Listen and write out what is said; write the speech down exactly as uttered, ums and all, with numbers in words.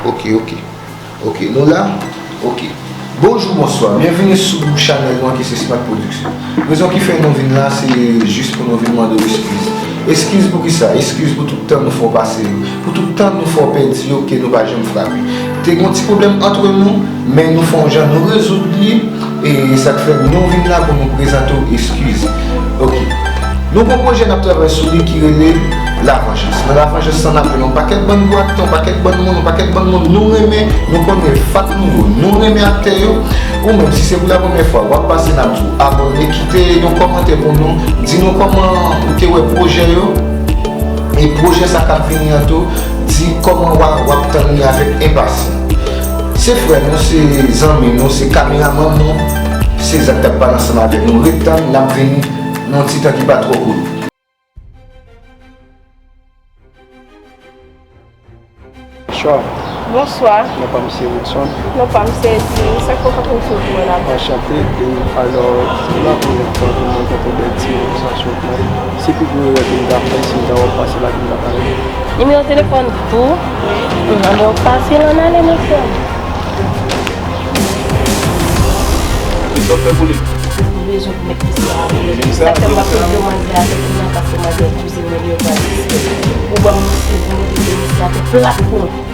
Ok, ok. Ok, nou la? Ok. Bonjou, bonswa. Byenvini sou chanèl nou an ki se Smart Production. Rezon ki fè nou vin la, se jis pou nou vin mande w eskiz. Eskiz pou kisa? Eskiz pou tout tan nou fè w pase yo. Pou tout tan nou fè w pèdi yo ke nou pa janm frape. Te gen yon ti pwoblèm ant nou, men nou fè yon jan nou rezoud li. E sa k fè nou vin la pou nou prezante w eskiz. Ok. Nou gon pwojè n ap travay sou li ki rele Lavanjans. Nan Lavanjans lan, n ap jwenn yon pakèt bann gwo aktè, yon pakèt bann moun, yon pakèt bann moun nou renmen, nou konnen fat nou yo, nou renmen aktè yo. Ou menm, si se pou la premyè fwa w ap pase, n ap di w abòne, kite yon kòmantè pou nou, di nou kòman ou te wè pwojè yo, e pwojè sa k ap vini an tou, di kòman w ap, w ap tann li avèk enpasyan. Se frè nou, se zanmi nou, se kameramann nou, se zak k ap pale ansanm avèk nou. Ret tann, n ap vini nan yon ti tan ki pa twò kout. Bonswa. Bonswa. Non pa m se Woodson. Non pa m se Edwin. Sa k fè w pa konn sou pou mwen la? Anchante, e alò, se la premyè fwa ke mwen rankontre bèl ti mobilizasyon sa. Se pi gwo erè ke m ta fè, si m ta wè w pase la ke m ta pale. Nimewo telefòn tou? Anben, w pase l ann ale, mesye. Ou bezwen pou met misye ale. Sa fè m ap pede manzè avèk li nan kafou manzè. Ou ban m misye pou mete misye atè plat pou mwen.